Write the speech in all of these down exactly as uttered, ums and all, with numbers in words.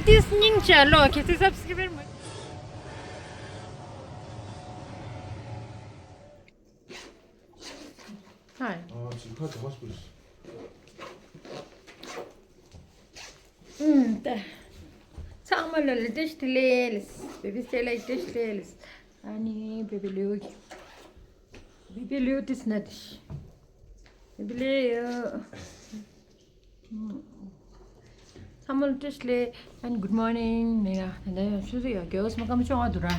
ཏིས་སྙིང་རྗེ་ལོ། ཁྱེད་ཚོས་སབ་སི་ཀི་རབ་མ། ཧའི། ཨ་ཅི་ཁ་ཐོ་མ་སྤུ། ཨུམ་ད། ཚང་མ་ལ་ལ་བཀྲ་ཤིས་བདེ་ལེགས། བེ་བི་སྟེ་ལ་བཀྲ་ཤིས་བདེ་ལེགས། ཨ་ནི་བེ་བི་ལིའུ་གི། བེ་བི་ལིའུ་ཏིས་ན་ཏིས། བེ་བི་ལིའུ། ཚང་མ་ལ་བཀྲ་ཤིས་བདེ་ལེགས། ཨན་གུཌ་མོར་ནིང་ནི་ཡ། ད་ལྟ་ཡང་ཆུ་ཚོད་ཡང་བརྒྱད་པ་སུམ་སྐར་མ་བཅོ་ལྔ་འདུག་ར།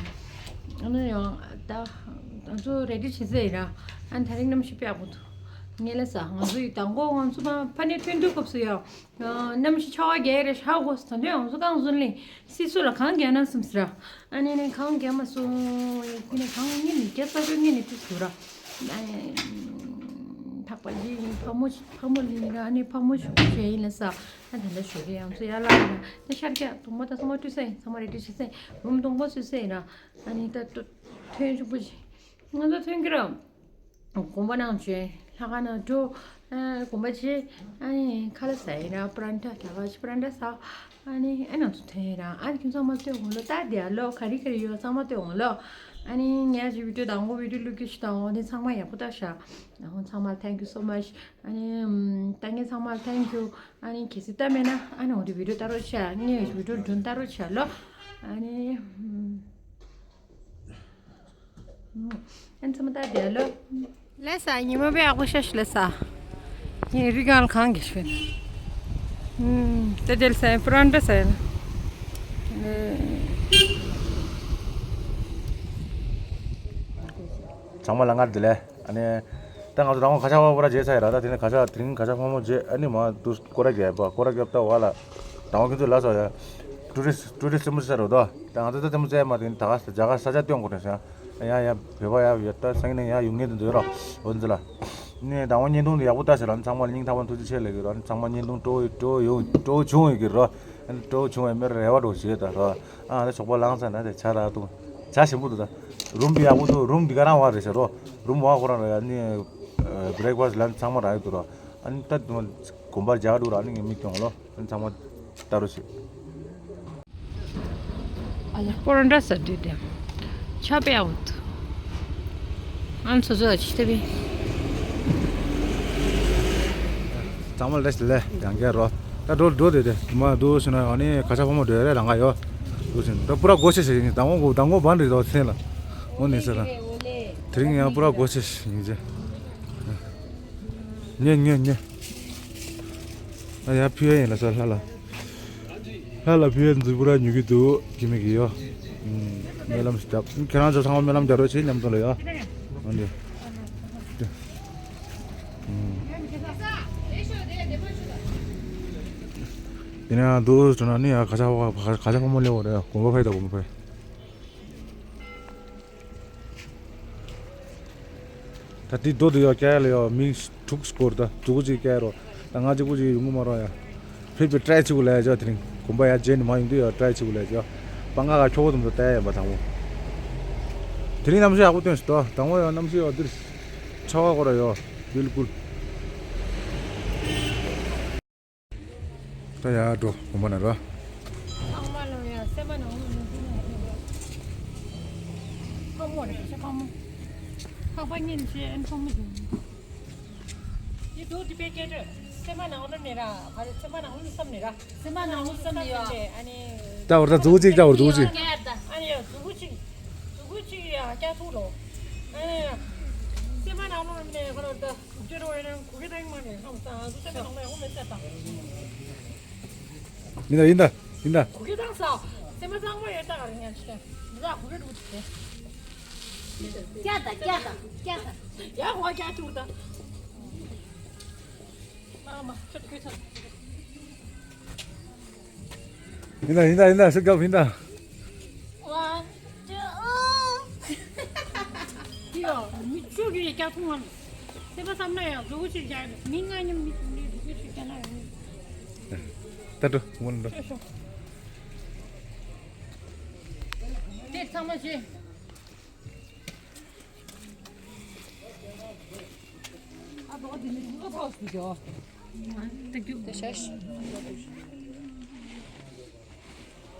ཨ་ནི་ཡང་ད་ང་ཚོ་རེ་ཌི་བྱེད་ས་ཡིན་ར། ཨན་དེ་རིང་གནམ་གཤིས་དཔེ་ཡག་པོ་འདུག་ངས་ལ་ས་ང་ཚོ་ཡི་དང་པོ་ང་ཚོ་ཕ་ཕ་ནས་ཐོན་དུས་སྐབས་སུ་ཡང་གནམ་གཤིས་ཆར་པ་རྒྱག་རེད་ཤག་གོ་ད་དུང་ང་ཚོ་གངས་ཟུར་ལ་སིལ་སུ་ལ་གངས་རྒྱག་ན་བསམ་ཟེར་ར། ཨ་ནི་ནི་གངས་རྒྱག་མ་སོང་ཡི་ཁྱི་ནི་གངས་ངས་ནི་རྒྱ་ས་རུ་ངས་ནི་དུས་སུ་ར། ཨ་ནི་ཐག་པ་ཇི་ཡིན་ཕ་མོ་ཕ་མོ་ལི་ར་ཨ་ནི་ཕ་མོ་ཞུ་ཞེ་ཡིན་ལ་ས། ཨ་ད་ལྟ་ཞོགས་ཀས་ཡང་ཚོ་ཡར་ལངས་ནས་ད་ཤར་རྒྱག་གདོང་པ་ད་ཚང་མ་བཀྲུས་ས་ཡིན། ཚང་མ་རེ་ཌི་བྱས་ས་ཡིན། རུམ་གདོང་པ་བཟོས་ས་ཡིན་ར། ཨ་ནི་ད་ཏོ་ཐོན་ཆུང་པོ་ཞིག་ང་ཚོ་ཐོན་གི་ར། དགོན་པ་ནང་བྱོན། ལྷ་ཁང་ནང་འགྲོ། ཨ་དགོན་པ་བྱེད། ཨ་ནི་ཁ་ལག་ཟ་ཡིན་ར། པ་རན་ཐ་ད་ག་ཞིག་པ་རན་ཐ་ཟ། ཨ་ནི་ཨ་ནང་ཚོ་ཐོན་ཡིན་ར། ཨ་ནི་ཁྱོད་ཚང་མ་ལྟོས་འོང་ལོ། ད་དེ་ཨ་ལོ་ག་རེ་ག་རེ་ཡོད་ཚང་མ་ལྟོས་འོང་ལོ། ཨ་ནི་ངས་ཅིག་བི་ཌིའོ་དང་པོ་བི་ཌིའོ་བླུག་རྒྱུ་ཞིག་དང་འོ་དེ་ཚང་མ་ཡག་པོ་ལྟ་ཤག་ཨ་ཚང་མ་thank you so much། ཨ་ནི་ད་ངས་ཚང་མ་thank you། ཨ་ནི་གལ་སྲིད་ལྟ་མེད་ན་ཨ་ནི་འོ་དེ་བི་ཌིའོ་ལྟ་རོགས་བྱས། ངས་བི་ཌིའོ་རྒྱུན་ལྟ་རོགས་བྱས་ལོ། ཨ་ནི་ཨ་ནི་ཚང་མ་ལྟ་བསྡད་ལོ། ལས་ས་ཉི་མ་དཔེ་ཡག་པོ་ཤར་ཤག་ལས་ས། ངས་རི་སྒང་ལ་གངས་རྒྱག་ཤོད། ཨུམ་ད་དེ་ལ་ས་པ་རན་ཐ་ཟ་ཡིན། ཚང་མ་ལ་སྔར་བདེ་ལེགས། ཨ་ནི། ད་ང་ཚོ་རང་དབང་ཁ་ཆག་པ་པོ་ར་བརྗེད་ཚར་ཡ་ར། ད་དེ་ནས་ཁ་ཆག་དེ་རིང་ཁ་ཆག་ཕོ་མོ་བརྗེད། ཨ་ནི་མ་དུ་སྐོར་ར་རྒྱབ་པ་སྐོར་ར་རྒྱབ་ད་བ་ལ། རང་དབང་ཁྱོད་ཚོ་ལ་སོ་ཡ། ཊུ་རི་སི་ཊུ་རི་སི་སེམས་མོ་ཟེར་རོ་དོ། ད་ང་ཚོ་ད་སེམས་མོ་ཟེར་མ་དེ་ནི་ད་ག་ས་རྒྱ་གར་ས་ཆ་སྟོན་དགོས་རེད་ཟེར། ཡ་ཡ་བོད་པ་ཡ་ཡ་ད་སང་ཉིན་ཡ་ཡོང་ངེས་དུ་འདོད་རོ། འོ་འཛི་ལ། ནི་རང་དབང་བརྙན་ཐུང་དེ་ཡག་པོ་ལྟ་ཟེར་ར། ཨ་ནི་ཚང་མ་ལ་སྙིང་ཐག་པ་ཐུགས་རྗེ་ཆེ་ལབ་ཀྱི་རོ། ཨ་ནི་ཚང་མ་བརྙན་ཐུང་སྤྲོ་བོ་སྤྲོ་བོ་ཡོང་སྤྲོ་བོ་བྱུང་ཡོད་ཀྱི་རོ། ཨ་ནི་སྤྲོ་བོ་བྱུང་བའི་མེར་རེ་བ་འགྲོ་བྱེད་ད་རོ། ཨ་ད་ཞོགས་པ་ལངས་ཚར་ན་དེ་ཇ་རག་འཐུང་། ཇ་ཞིམ་པོ་འདུག་ད། རུམ་འདི་ཡག་པོ་འདུག་རུམ་འདི་ག་རང་བ་རེད་ཟེར་རོ། རུམ་བ་ཁོ་རང་རེད། ཨ་ནི་བྷི་རེག་ཕ་སི་ཊི་ལན་ཆི་ཚང་མ་རག་ཡོད་འདུག་རོ། ཨ་ནི་ད་དུང་གོམ་པ་རྒྱག་འདུག་རོ། ཨ་ནི་ངས་མིག་གྱོང་ལོ། ཨ་ནི་ཚང་མ་ལྟ་རོགས་བྱེད། ཨ་ལ་པོ་རོ་འདྲ་ཟ་དུས་དེ་ཆ་པེ་ཡག་པོ་འདུག་ཨ་ནི་སོ་སོ་ལ་ཅི་ཐེབས་པས། ཚང་མ་ལ་ལས་ལས་ཡང་བསྐྱར་རོ། ད་འགྲོ་འགྲོ་དེ་དེ་མ་འདུག་ཟེར་ན་ཨ་ནི་ཁ་ཆག་ཕོ་མོ་འགྲོ་ཡ་རེད་རང་ག་ཡོ། འདུག་ཟེར་ན་ད་པུ་ར་སྒོ་ཕྱེ་ཟེར་ཡིན། དང་པོ་དང་པོ་བན་རེད་དོ་ཚེ་ལ། འོ་ནི་ཟེར་ན། དེ་རིང་ཡང་པུ་ར་སྒོ་ཕྱེ་ཡིན་ཟེར། ཉེ་ཉེ་ཉེ། ཨ་ཡ་ཕུ་ཡ་ཡིན་ལ་ས་ལྷ་ལ། ལྷ་ལ་ཕུ་ཡ་འཛུགས་པུ་ར་ཉུ་གི་འདུག་གི་མི་གི་ཡོ། སྨོན་ལམ་ཞིག་བརྒྱབ། ཁྱེད་རང་ཚོ་ཚང་མ་སྨོན་ལམ་རྒྱག་རོགས་བྱེད་མཉམ་དུ་ལ་ཡོ། འོ་ནི། དེ་ནས་འདུག་ཟེར་ན་ནི་ཡ་ཁ་ཆག་ཁ་ཆག་ཕོ་མོ་སླེབས་པ་རེད། དགོན་པ་ཕ་ཡི་དང་དགོན་པ་ཕ་ཡི། ད་དེ་རྡོ་དེ་ཡོ་བཀལ་ལ་ཡོ་མི་དྲུག་སྐོར་ད་མཛུ་གུ་གཅིག་བཀལ་རོགས། ད་ང་གཅིག་པུ་གཅིག་ཡོང་གི་མ་རོགས་ཡ། ཕེབས་པའི་ཊ་རའི་བྱེད་དགོས་ལ་ཡ་ཅོ། དེ་རིང་དགོན་པ་ཡ་རྗེས་ནས་མ་ཡོང་དུས་ཡ་ཊ་རའི་བྱེད་དགོས་ལ་ཡ་ཅོ། སྤང་ཁ་ཁ་ཁྱོ་བོ་དུམ་དུ་ལྟ་ཡ་ཡིན་པ་དང་པོ། དེ་རིང་གནམ་གཤིས་ཡག་པོ་སྟོན་སོང་དོ། དང་པོ་ཡ་གནམ་གཤིས་ཡོ་འདིར་ཆར་པ་ཁོ་ར་ཡོ་བིལ་ཀུལ། ད་ཡར་འགྲོ་དགོན་པ་ནང་ར། ཚང་མ་ལོ་ཡ་སེམས་པ་ནང་ལོ་ཡ་འདི་ནང་ཡ། ཕག་མོ་རེད་ཤ་ཕག་མོ། ཕག་པ་གཉིས་ནི་ཆེ་ཨན་ཕག་མོ་བྱུང་། འདི་འདུག་འདི་པའི་སྐད་འགྲོས། སེམས་པ་ནང་ལོ་ནས་ར་ཧ་རེ་སེམས་པ་ནང་ལོ་བསམ་ནས་ར། སེམས་པ་ནང་ལོ་བསམ་ནས་ཡ། ཨ་ནི། ལྟ་བར་ད་མཛུ་གུ་གཅིག་ལྟ་བར་མཛུ་གུ་གཅིག་ཨ་ནི་ཡ་མཛུ་གུ་གཅིག་མཛུ་གུ་གཅིག་ཡ་སྐྱ་ཐུག་ལོ། ཨ་ནི་ཡ། སེམས་པ་ནང་ལོ་ནས་ཧ་ར་ད། ཁུག་ཀྱི་རོ་ཡིན་ན་ཁུག་ཀྱི་དང་མ་ནས་ཧམ་ས་ང་ཚོ་སེམས་པ་ནང་ལ་ཡག་པོ་མེད་ཟེར་དང་། ཡིན་ད་ཡིན་ད་ཡིན་ད། ཁུག་ཀྱི་དང་ས་སེམས་པ་གཙང་མ་ཡོད་ད་ག་རེ་ངས་ཆེ་འདི་ལ་ཁུག་ཀྱི་འདུག་དེ། སྐྱ་ད་སྐྱ་ད་སྐྱ་ད། ཡ་ཧོ་སྐྱ་ཐུག་ད། མ་མ་ཁྱོད་ཁྱོད་ཚ། ཡིན་ད་ཡིན་ད་ཡིན་ད་ཤུགས་རྒྱབ་ཡིན་ད། ཝན་ཊུ་ཨོ། ཡོ་མི་ཚུགས་ཀྱི་སྐྱ་ཐུང་བ། སེམས་པ་བསམ་ན་ཡང་མཛུ་གུ་གཅིག་རྒྱག་མི་ང་མཉམ་མི་མི་མཛུ་གུ་གཅིག་རྒྱག་ན་ཡང་། ད་འགྲོ་ངོ་ལ་འགྲོ། དེ་ཚང་མ་བྱེད། ཨ་ད་འོ་དེ་ནི་ཐུག་པ་ཐོག་སུ་འགྱོ། ད་རྒྱུག་ད་ཤ་ཤ།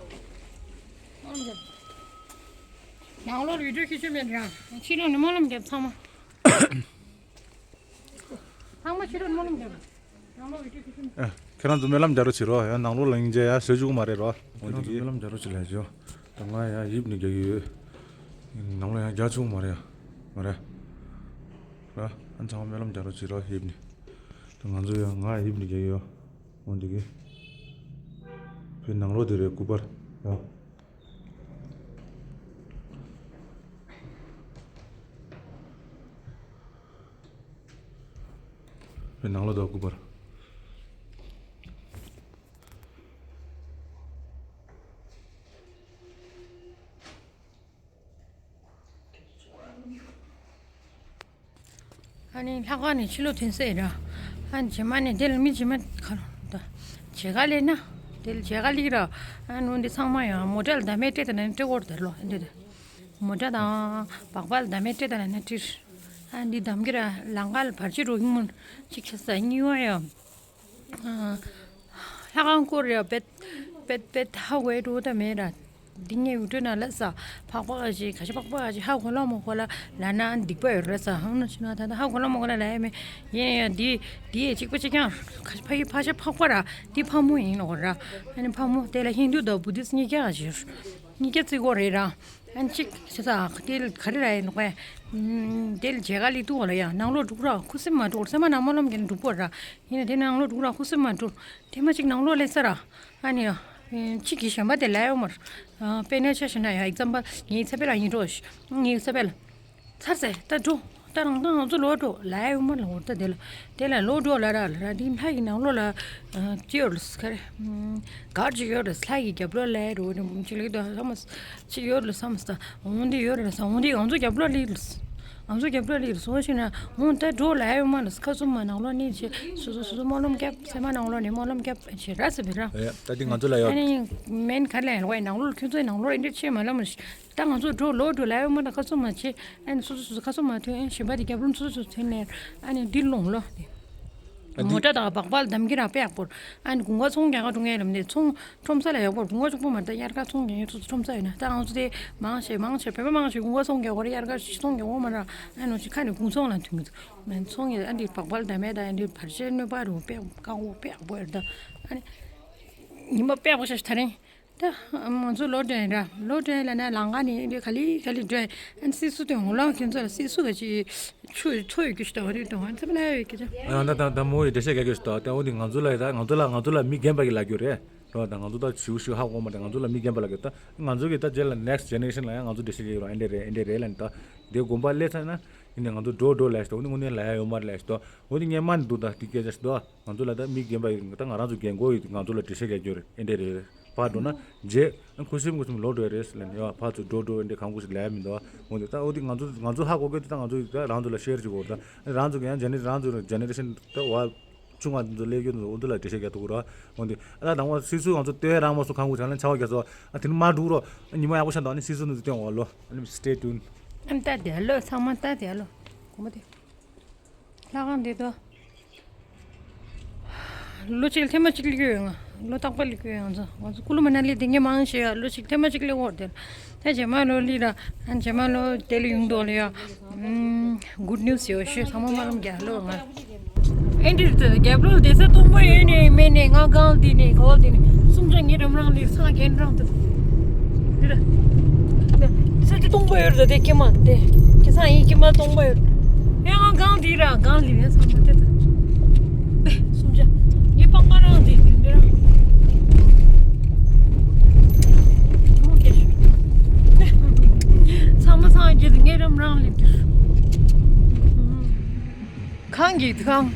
ནང་ལོགས་ལ་བི་ཌིའོ་ཁྱེར་ཆོག་མེད་ར། ཕྱི་ལོགས་ནས་སྨོན་ལམ་རྒྱབ་ཚང་མ། ཚང་མ་ཕྱི་ལོགས་ནས་སྨོན་ལམ་རྒྱབ། ནང་ལོགས་བི་ཌིའོ་ཁྱེར་ཆོག་མེད། ཨ། ཁྱེད་རང་ཚོ་སྨོན་ལམ་རྒྱག་རོགས་བྱེད་རོགས། ཡང་ནང་ལོགས་ལ་སྙིང་རྗེ་ཡ་བཟོས་བཅུག་གི་མ་རེད་རོ། ཁྱེད་རང་ཚོ་སྨོན་ལམ་རྒྱག་རོགས་བྱེད་ལབ་ཞོ། ད་ང་ཡ་ཡིབ་ནས་རྒྱག་གི་ཡོད། ནང་ལོགས་ཡང་རྒྱག་བཅུག་གི་མ་རེད་ཡ། མ་རེད། ར། ཨ་ཚང་མ་སྨོན་ལམ་རྒྱག་རོགས་བྱེད་རོགས་ཡིབ་ནས། ད་ང་ཚོ་ཡང་ང་ཡིབ་ནས་རྒྱག་གི་ཡོད། འོ་འདི་གི། བོད་ནང་ལོགས་དེ་རེད་སྐུ་པར། ཡ། བོད་ནང་ལོགས་དེ་སྐུ་པར། ཨ་ནི་ལྷག་དཀར་ནས་ཕྱི་ལོགས་ཐོན་ས་ཡིན་ར། ཨ་ནི་རྗེས་མ་ནས་དེ་ལ་མི་རྗེས་མ་ག་རེ་ད། མཇལ་ཁ་སླེབས་ན། དེ་ལ་མཇལ་ཁ་སླེབས་ར། ཨ་ནི་འོ་འདི་ཚང་མ་ཡང་མོ་ཊ་ལ་བདམས་མེད་སྤྲད་ད་ན་ནི་སྤྲད་དགོས་རེད་ལོ་འདི་དེ། མོ་ཊ་དང་སྦག་སྦག་ལ་བདམས་མེད་སྤྲད་ད་ན་ནི་སྤྲད། ཨ་ནི་འདི་བདམས་ཀྱི་ར་ལམ་ཁ་ལ་བར་ཆད་འགྲོ་གི་མོ་གཅིག་ཆ་ས་གཉིས་པ་ཡང་། ལྷ་ཁང་སྐོར་ཡ་བེད་བེད་བེད་ཧ་གོ་ཡ་འགྲོ་ད་མེད་ར། འདི་ངས་ཡུ་ཊུབ་ནང་ལ་ས་ཕག་པ་ག་ཅིག་ག་ཅིག་ཕག་པ་ག་ཅིག་ཧ་གོ་ལ་མ་གོ་ལ་ལ་ན་སྡིག་པ་ཡོད་ར་ས་ཧང་ན་ཕྱི་ན་ད་ད་ཧ་གོ་ལ་མ་གོ་ལ་ལ་ཡ་མེད། ཡིན་ཡ་འདི་འདི་ཡ་གཅིག་པ་གཅིག་རྐྱང་ག་ཅིག་ཕ་ཡི་ཕ་ཤ་ཕག་པ་ར་འདི་ཕ་མོ་ཡིན་ནོ་ར། ཨ་ནི་ཕ་མོ་དེ་ལ་ཧིན་དུ་དང་བུ་དིས་གཉིས་ཀ་ག་ཅིག་གཉིས་ཀ་བརྩི་གོ་རེད་ར། ཨན་ཅིག་ཆེ་ས་དེ་ལ་ག་རེ་ར་ཡིན་ནོ་ཀའི། དེ་ལ་མཇལ་ཁ་ལི་ཏུ་བ་ལ་ཡ་ནང་ལོགས་འགྲོ་ར་ཁུ་སིམ་མ་འགྲོ་སེམས་མ་ནང་སྨོན་ལམ་གྱི་འགྲོ་པོ་ར། ཡིན་ན་དེ་ནང་ལོགས་འགྲོ་ར་ཁུ་སིམ་མ་འགྲོ། དེ་མ་ཅིག་ནང་ལོགས་སླེབས་ས་ར། ཨ་ནི་ཡ། ཅིག་གི་གཞན་པ་དེ་ལ་ཡོད་མར། དཔེར་ན་ཆ་བཞག་ན་ཡ་ཨེག་ཛམ་པལ་ངའི་ཚེ་འཕེལ་ལ་ཡིན་འགྲོ། ངའི་ཚེ་འཕེལ། ཚར་ཟེར་ད་འགྲོ། ད་རང་ད་ང་ཚོ་ལོག་འགྲོ་ལ་ཡོད་མར་ལ་འོར་ད་དེ་ལ། དེ་ལ་ལོག་འགྲོ་ལ་ར་ལ་ར་འདི་ལྷ་ཡི་ནང་ལོགས་ལ། ཅི་ཡོད་ལ་ཁ་རེ། གར་ཅིག་ཡོད་རེད་ལྷ་ཡི་རྒྱབ་ལོགས་ལ་རོ་རེ་ཅིག་ལ་ད་ཧ་མ་ཅིག་ཡོད་ལ་བསམ་ས། འོང་འདི་ཡོད་རེད་ས་འོང་འདི་ང་ཚོ་རྒྱབ་ལོགས་ལ་ཡོད་ལ། ང་ཚོ་རྒྱབ་ལོགས་ལ་ཡོད་སོང་ཞིག་ན་འོང་ད་འགྲོ་ལ་ཡོད་མ་ལ་ཁ་སུ་མ་ནང་ལོགས་ནི་ཆེ་སོ་སོ་སོ་སོ་སྨོན་ལམ་རྒྱབ་སེམས་མ་ནང་ལོགས་ནི་སྨོན་ལམ་རྒྱབ་བྱེད་ར་ཟེར་བི་ར། ད་འདི་ང་ཚོ་ལ་ཡོད། ཨ་ནི་མེན་ག་ལ་ཡོད་ལ་ནང་ལོགས་ཁྱོད་ཚོའི་ནང་ལོགས་འདི་ཆེ་མ་ལ་མ་ཞིག་ད་ང་ཚོ་འགྲོ་ལོག་འགྲོ་ལ་ཡོད་མ་ད་ཁ་སུ་མ་ཆེ། ཨ་ནི་སོ་སོ་སོ་སོ་ཁ་སོ་མ་ཐོན་ཨ་ནི་གཞན་པ་དེ་རྒྱབ་ལོང་སོ་སོ་ཐོན་ནས་ཨ་ནི་འདི་ལོང་ལོ། ཨ་འདི་མོ་ཊ་དང་སྦག་སྦག་ལ་འདམ་གྱི་ར་དཔེ་ཡག་པོ། ཨ་ནི་དགུན་ཁ་ཚོང་རྒྱག་ག་འགྲོ་ངེས་ལམ་ནས་ཚོང་ཁྲོམ་ས་ལ་ཡག་པོ་དགུན་ཁ་གཅིག་པོ་མ་རེད་ད་དབྱར་ཁ་ཚོང་རྒྱག་ངེས་སོ་སོ་ཁྲོམ་ས་ཡོད་ན་ད་ང་ཚོ་དེ་མང་ཆེ་མང་ཆེ་བོད་པ་མང་ཆེ་དགུན་ཁ་ཚོང་རྒྱག་གོ་ར་དབྱར་ཁ་ཚོང་རྒྱག་གོ་མ་ར། ཨ་ནི་ཁ་ནས་དགུན་ཚོང་ལ་མཐུན་གི་འདུག་ཚོང་ཡོད་ཨ་འདི་སྦག་སྦག་ལ་འདམ་མེད་ད་ཨ་འདི་བར་ཆད་གནོད་པ་རུ་དཔེ་དཀའ་བོ་དཔེ་ཡག་པོ་ཡོད་རེད་ད། ཨ་ནི་ཉི་མ་དཔེ་ཡག་པོ་ཤ་ཤ་ད་རིང་། ད་ང་ཚོ་ལོ་འགྲོ་ཡིན་ར། ལོ་འགྲོ་ཡིན་ལ་ན་ལང་ཀ་ནས་འདི་ག་ལི་ག་ལི་འགྲོ་ཡིན། ཨན་སི་སུ་དེ་འོང་ལང་ཁྱོད་ཚོ་ལ་སི་སུ་ག་ཅི་ཆུ་ཚོ་ཡོད་རྒྱུ་ཞིག་ད་འོ་རི་དུ་ཧན་ཚེ་མ་ལ་ཡོད་རྒྱུ་ཅི། ཨ་ད་ད་ད་མོ་ཡི་འགྲེལ་བཤད་རྒྱག་རྒྱུ་ཞིག་ད་ད་འོ་དེ་ང་ཚོ་ལ་ཡི་ད་ང་ཚོ་ལ་ང་ཚོ་ལ་མི་རྒན་པ་གི་ལ་རྒྱུ་རེད་རོ། ད་ང་ཚོ་ད་ཞིའུ་ཞིའུ་ཧ་གོ་མ་ད་ང་ཚོ་ལ་མི་རྒན་པ་ལ་རྒྱུ་ད་ང་ཚོ་གི་ད་རྗེས་ལ་next generation ལ་ཡང་ང་ཚོ་འགྲེལ་བཤད་རྒྱག་རོ། ཨེ་འདྲ་རེད་ཨེ་འདྲ་རེད་ལ་ནི་ད་དེ་དགོན་པ་སླེབས་ཚར་ན་ཡིན་ནི་ང་ཚོ་འགྲོ་འགྲོ་ལ་ཞིག་ད་འོ་དེ་དངོས་གནས་ལ་ཡ་ཡོད་མ་རེད་ལ་ཞིག་ད་འོ་དེ་ངས་མ་ནི་འདུག་ད་དེ་སྐད་ཆ་ཞིག་ད། ང་ཚོ་ལ་ད་མི་རྒན་པ་ཡོད་ད་ང་རང་ཚོ་རྒན་གོག་ཡོད་ང་ཚོ་ལ་འགྲེལ་བཤད་རྒྱག་རྒྱུ་རེད་ཨེ་འདྲ་རེད། ཕར་འགྲོ་ན་རྗེས་ཁུ་སིམ་ཁུ་སིམ་ལོག་འགྲོ་ཡ་རེད་ཟེར་ལབ་ནས་ཡ་ཕར་ཚུར་འགྲོ་འགྲོ་ཨེ་འདྲ་གང་དགོས་ཤིག་ལབ་ཡ་མི་འདུག་འོ་འདི་ད་འོ་འདི་ང་ཚོ་ང་ཚོ་ཧ་གོ་གི་འདུག་ད་ང་ཚོ་ད་རང་ཚོ་ལ་ཤེར་བྱེད་དགོས་ད་རང་ཚོ་གི་ཡང་ཇེ་ནེ་རང་ཚོ་ཇེ་ནེ་རེ་ཤན་ད་བ་ཆུང་བ་ཚོ་སླེབས་རྒྱུ་འདུག་འོ་འདི་ལ་འགྲེལ་བཤད་རྒྱག་ཐུབ་ཀྱི་རེད། འོ་འདི་ཨ་ད་དང་བ་སིལ་སུ་ང་ཚོ་ལྟོས་རང་མ་སོང་གང་དགོས་བྱ་ལ་ཆ་བ་རྒྱ་ཚོ་ཨ་དེ་ནི་མ་འགྲུག་རོགས་ཉི་མ་ཡག་པོ་ཤ་འདུག་ཨ་ནི་སིལ་སུ་ནི་ཚོ་སྟོན་འོ་ལོ་ཨ་ནི་stay tuned། ཨ་ནི་ད་དེ་ལོ་ཚང་མ་ད་དེ་ལོ་གོ་མ་དེ། ལྷ་ཁང་འདི་དོ། ལོ་གཅིག་ཐེངས་མ་གཅིག་སླེབས་ཡོད་ང་། ལོ་རྟག་པར་སླེབས་ཡོད་ང་ཚོ། ང་ཚོ་ཀུ་ལུ་མ་ན་ལི་དེ་ངས་མང་ཤེས་ཡ་ལོ་གཅིག་ཐེངས་མ་གཅིག་སླེབས་འོར་དེ། ད་རྗེས་མ་ལོ་སླེབས་ར། ཨ་རྗེས་མ་ལོ་དེ་ལ་ཡོང་དོ་ལ་ཡ། ཨམ། good news ཡོད་ཤེས་ཚང་མ་མ་ལམ་རྒྱ་ལོ་ང་། ཨེ་འདྲི་དུ་རྒྱབ་ལོ་དེ་ས་སྟོང་པ་ཡོད་ནས་མེད་ནས་ང་གང་དེ་ནས་གོ་དེ་ནས་སུམ་ཅང་ངེད་རམ་རང་ལི་ས་གན་རང་དུ། འདི་ལ། ས་ཆ་སྟོང་པ་ཡོད་རེད་དེ་ཀྱེ་མ་དེ། ཀྱེ་སང་ཡིན་ཀྱེ་མ་སྟོང་པ་ཡོད། ཡང་ང་གང་འདི་ར་གང་ལི་ནས་ཚང་མ་དེ་དུ། དེ་སུམ་ཅང་། ངེད་པང་མ་རང་དེ་འདི་ར། ཚང་མ་ཚང་གི་ངེད་རམ་རང་ལི་དུ། གང་གི་གང་།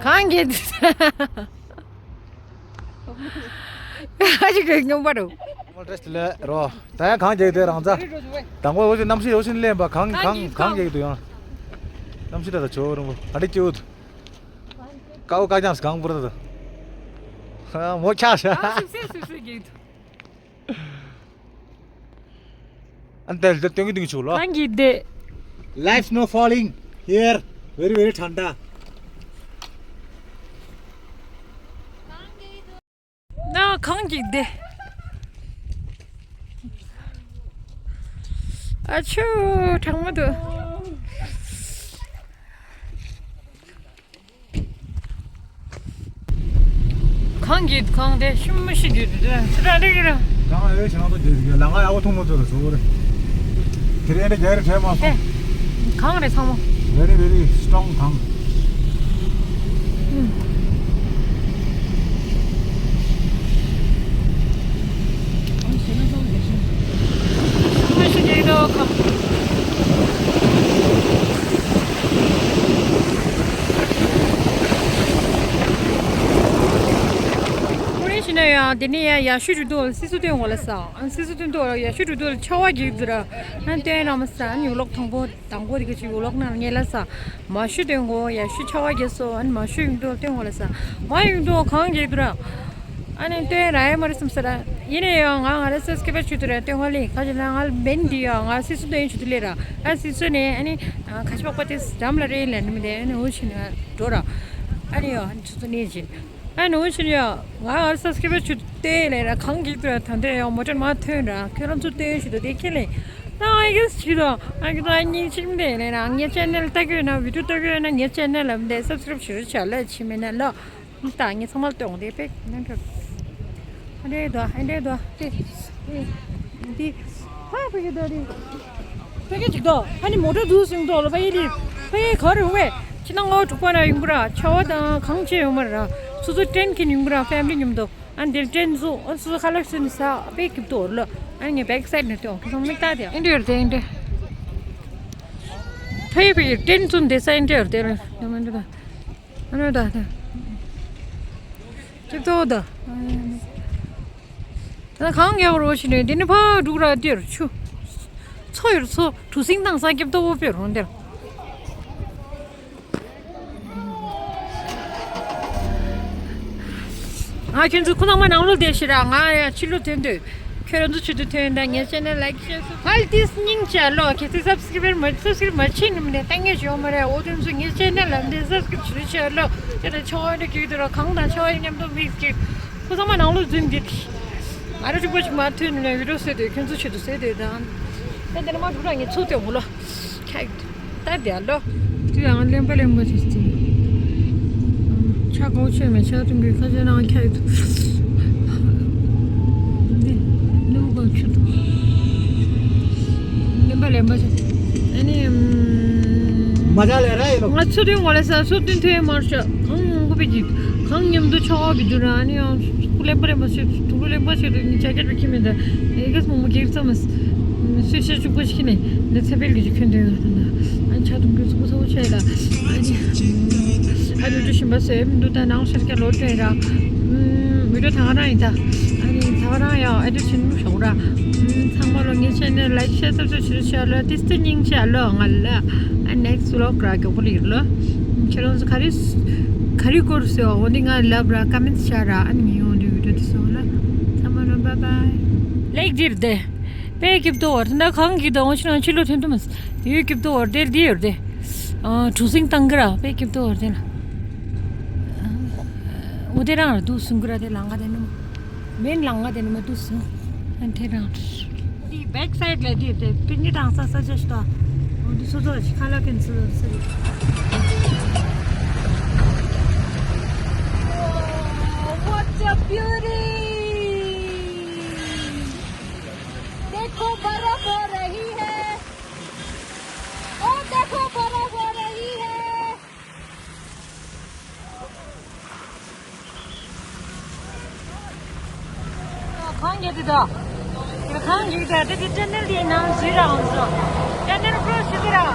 གང་གི། ཨ་ཅིག་གི་སྙོམས་པ་རུ། ཏྲེས་ལེ་རོ། ད་ཡང་གངས་རྒྱག་དེ་རང་ཙ། དང་པོ་འོ་ཞིག་གནམ་གཤིས་འོ་ཞིག་ལེན་པ་གངས་གངས་གངས་རྒྱག་དུ་ཡང་། གནམ་གཤིས་ད་ད་ཆོ་རུང་བོ་ཨ་འདྲ་སྐྱིད་འོ་དུ། ཀའོ་ཀ་ཅང་སི་གངས་པུར་ད། མོ་ཁྱག་ཤ། ཨ་སུ་སུ་སུ་སུ་རྒྱག་དུ། ཨན་ཏེལ་ཏེ་ཏེང་གི་ཏིང་ཆུ་ལོ། གང་གི་དེ། Life's no falling here. Very very ཐན་ད། ན་གང་གི་དེ། ཨ་ཆུ་གྲང་མོ་འདུག་གང་གི་གང་དེ་ཤུམ་མི་ཤི་རྒྱུ་དེ་དེ་ར་རེ་གི་ར། གང་ཨེ་ཤ་ན་ཏོ་དེ་གི་ལ་ང་ཡ་བོ་ཐུང་མོ་ཚོ་ལ་ཟོ་རེ། དེ་རེ་འདྲ་རྒྱ་རེ་ཕྲད་མ་སོང་། གང་རེ་ཚང་མ། Very very strong གང་། ཤུམ་མི་ཤི་རྒྱུ་དེ་གང་། ཁོ་རེ་ཤི་ན་ཡང་དེ་ནས་ཡང་ཡ་ཤུ་རུ་དོ་སི་སུ་སྟོན་འོ་ལ་ས། ཨ་སི་སུ་སྟོན་དོ་ཡ་ཤུ་རུ་དོ་ཆ་བ་གི་དུ་ར། ཨ་སྟོན་ར་མ་ས་ཨ་ཡུ་ལོག་དང་པོ་དང་པོ་དེ་ག་ཅིག་ཡུ་ལོག་ན་ངེ་ལ་ས། མ་ཤུ་སྟོན་གོ་ཡ་ཤུ་ཆ་བ་གི་སོ་ཨ་མ་ཤུ་ཡུ་དོ་སྟོན་འོ་ལ་ས། མ་ཡུ་དོ་གང་གི་དུ་ར། ཨ་ནི་སྟོན་ར་ཡ་མ་རེ་སམ་ས་ར། ཡིན་ནས་ཡང་ང་ང་ར་སི་སི་ཀེ་པ་ཆུ་དུ་ར་སྟོན་གོ་ལེ་ཁ་ཅིག་ན་ང་མེན་འདི་ཡང་ང་སི་སུ་སྟོན་ཆུ་དུ་ལེ་ར། ཨ་སི་སུ་ནས་ཨ་ནི་ཁ་ཆ་པག་པ་དེ་འགྲམ་ལ་རེ་ལ་ནི་མི་དེ་ཨ་ནི་འུ་ཆི་ནི་འགྲོ་ར། ཨ་ནི་ཡང་ཆུ་ཚོད་ནས་ཅི། ཨ་ནི་འུ་ཆི་ནི་ཡང་ང་ཨར་སབ་སི་ཀི་རབ་ཆུ་དེ་ལས་ར་གང་གི་དུ་ད་འདྲ་ཡང་མོ་ཊར་མ་ཐོན་ར་ཁྱོད་རང་ཚོ་སྟོན་ཞུ་དུ་དེ་ཁྱེད་ལས་ད་ཨ་གི་ཆི་དོ་ཨ་གི་ད་ཉིན་ཆིག་མི་དེ་ལས་ར་ངའི་ཅེ་ནལ་ལྟ་གི་ཡོད་ན་བི་ཌིའོ་ལྟ་གི་ཡོད་ན་ངའི་ཅེ་ནལ་ལ་མི་དེ་སབ་སི་ཀི་རབ་ཞུ་རུ་བྱ་ལ་ཆི་མེད་ན་ལ། ད་ངས་ཚང་མ་ལ་སྟོན་དེ་པེག་ནན་ཁྲོད། ཨ་འདྲེ་དོ་ཨ་འདྲེ་དོ་དེ། དེ། ཧ་ཕ་གི་དོ་དེ། ཕ་གི་ཅིག་དོ་ཨ་ནི་མོ་ཊ་འདུག་སེང་དོ་ལོ་ཕ་གི་དེ། ཕ་གི་ག་རེ་ཡོང་བས་ཕྱི་ནང་ལྔ་དྲུག་པ་ན་ཡོང་གི་ར་ཆ་བ་དང་གང་ཆེ་ཡོང་མ་ར་སོ་སོ་ཏྲེན་གིན་ཡོང་གི་ར་ཕེ་མི་ལི་མཉམ་དུ་ཨ་འདིར་ཏྲེན་བཟོ་ཨ་སོ་སོ་ཁ་ལག་སོན་ནི་ས་པེག་གི་དོ་ལོ་ཨ་ངས་བེག་སའིད་ནས་སྟོན་ཁ་སང་མིག་ལྟ་དེ་ཨ་འདྲེ་ཡོད་དེ་ཨ་འདྲེ། ཕ་གི་ཕ་གི་ཏྲེན་བཟོ་འདི་ས་ཨ་འདྲེ་ཡོད་དེ་ར་ཡོང་མ་འདྲེ་དོ། ཨ་ནི་ད་ད། ཅིག་ཏོ་ད། ད་གང་ཡག་རོ་ཞིག་ནས་འདི་ནི་ཕ་འབྲུག་ར་དེར་ཆུ། མཚོ་ཡོར་མཚོ་གྲུ་གཟིངས་དང་ས་སྐྱིབས་ཏོ་བོ་དཔེ་རོང་དེར། ང་ཁྱོད་ཚོ་ཁོ་ཚང་མ་ནང་ལོགས་བསྡད་ཤི་ར་ང་ཡང་ཕྱི་ལོགས་ཐོན་དུས། ཁྱོད་རང་ཚོ་ཆུ་དུ་ཐོན་དང་ངའི་ཅེ་ནལ་ལ་ཡིག་ཤེར་སུ་ཧལ་ཏིས་སྙིང་རྗེ་ལོ། ཁྱེད་ཚོས་སབ་སི་ཀི་རབ་མ་སབ་སི་ཀི་རབ་མ་བྱེད་ནི་མི་ནས་ལྟ་ངེས་བྱེད་ཡོད་མ་རེད། འོ་དེ་ཚོ་ངའི་ཅེ་ནལ་ལ་འདི་སབ་སི་ཀི་རབ་བྱེད་ཤེར་ལོ། དེ་ནས་ཆོ་བ་འདྲ་གྱིས་དུ་ར་གང་དང་ཆོ་བ་མཉམ་དུ་མིག་གི་ཁོ་ཚང་མ་ནང་ལོགས་འཛུལ་འདི། ང་ར་གཅིག་པོ་ཅིག་མ་ཐོན་ནི་ལས་བི་ཌིའོ་བཟོས་དུས་ཁྱོད་ཚོ་ཆེད་དུ་བཟོས་དུས་དང་། ད་དེ་ནས་མ་འགྲོ་ར་ངས་ཚུར་སྟོན་མོ་ལོ། ཁྱག་ད་དེ་ལོ། དེ་ཡང་གླེན་པ་གླེན་པ་ཅིག་སྟེ། ཆ་གོ་ཆོད་མེད་ཆ་ཐུང་གི་ཁ་ཆེ་ནང་ཁྱག་ཏུ། འདི་ནུ་གོ་ཆུ་ཏུ། གླེན་པ་གླེན་པ་ཅིག་ཨ་ནི། མ་ཇ་ལས་ར་ཡིན་ནོ། ང་ཚུར་སྟོན་གོ་ལ་ས་ཚུར་སྟོན་ཐོན་མར་ཤ་གང་ཡོང་གོ་པའི་གི་གང་མཉམ་དུ་ཆོག་གི་འདུག་ར་ཨ་ནི་ཡང་གླེན་པ་གླེན་པ་ཅིག་དུ་གླེན་པ་ཅིག་ཏུ་ངས་ཇ་ཀེད་པའི་ཁྱི་མེད་ད། ཨེ་གེས་མོ་མོ་གེགས་ཙམ་མ། སུས་ཤ་གཅིག་པོ་ཞིག་ནས་འདི་ཚེ་འཕེལ་གྱི་ཅིག་ཁྱོད་འདོན་ཡོད་ད། ཨ་ཆ་དུང་གི་ཚུགས་ཚ་བོ་ཆེ་ལ། ཨ་ནི། ཨ་ནི་འདྲ་ཞིམ་པ་ཟོས་མི་འདུག་ད་ནང་ཤར་སྐྱ་ལོ་སྟོན་ར། མི་འགྲོ་ད་ག་རང་ཡིན་ད། ཨ་ནི་ད་ག་རང་ཡང་ཨ་འདྲ་ཞིམ་པོ་ཞོག་ར། ཚང་མ་ལོ་ངའི་ཆེ་ནས་ལའིག་ཤེར་སབ་སི་ཀ་རབ་ཞུ་ཤ་ལོ་ཏིས་ཏི་སྙིང་ཆ་ལོ་ང་ལ། ཨ་ནེག་སི་ཝི་ལོག་ར་མགྱོགས་པོ་ལ་ཡིན་ལོ། ཁྱེད་རང་ཚོ་ག་རེ། ག་རེ་སྐོར་ཟེར་བ་འོ་འདི་ང་ལབ་ར་ཀ་མེན་ཤ་ར་ཨ་ནི་ངས་འོ་འདི་བི་ཌིའོ་འདི་སོང་ལ། ཚང་མ་ལོ་བཱའི་བཱའི། ལེགས་འདིར་དེ། དཔེ་སྐྱིབས་ཏོ་བར་ད་གང་གི་དང་ཕྱི་ནང་ཕྱི་ལོ་ཐོན་དུ་མ་ཡོད་སྐྱིབས་ཏོ་བར་དེར་འདི་ཡོད་དེ། གྲུ་གཟིངས་བཏང་གི་ར་དཔེ་སྐྱིབས་ཏོ་བར་དེ་ལ། འོ་དེ་རང་ར་འདུག་སུང་གི་ར་དེ་ལང་ག་དེ་ནི་མ། མེན་ལང་ང་དེ་ནི་མ་འདུག་སོང་། ཨན་ཐེ་རང་། འདི་བེག་སའིད་ལ་འདི་དེ་པིག་ནིག་དང་ས་ས་ཅེས་ཤི་ཏོ། འོ་འདི་སོ་སོ་ཁ་ལག་གིན་སོ་སོ་སི། What a beauty! देखो बर्फ हो रही है। ओ देखो बर्फ हो रही है। གང་གི་དེ་དང་། དེ་གང་གི་དེ་དེ་དེ་ཅེ་ནལ་དེའི་ནང་འཛུལ་ར་འོང་སོ། ཅེ་ནལ་ཀྲོ་སི་དེ་ར།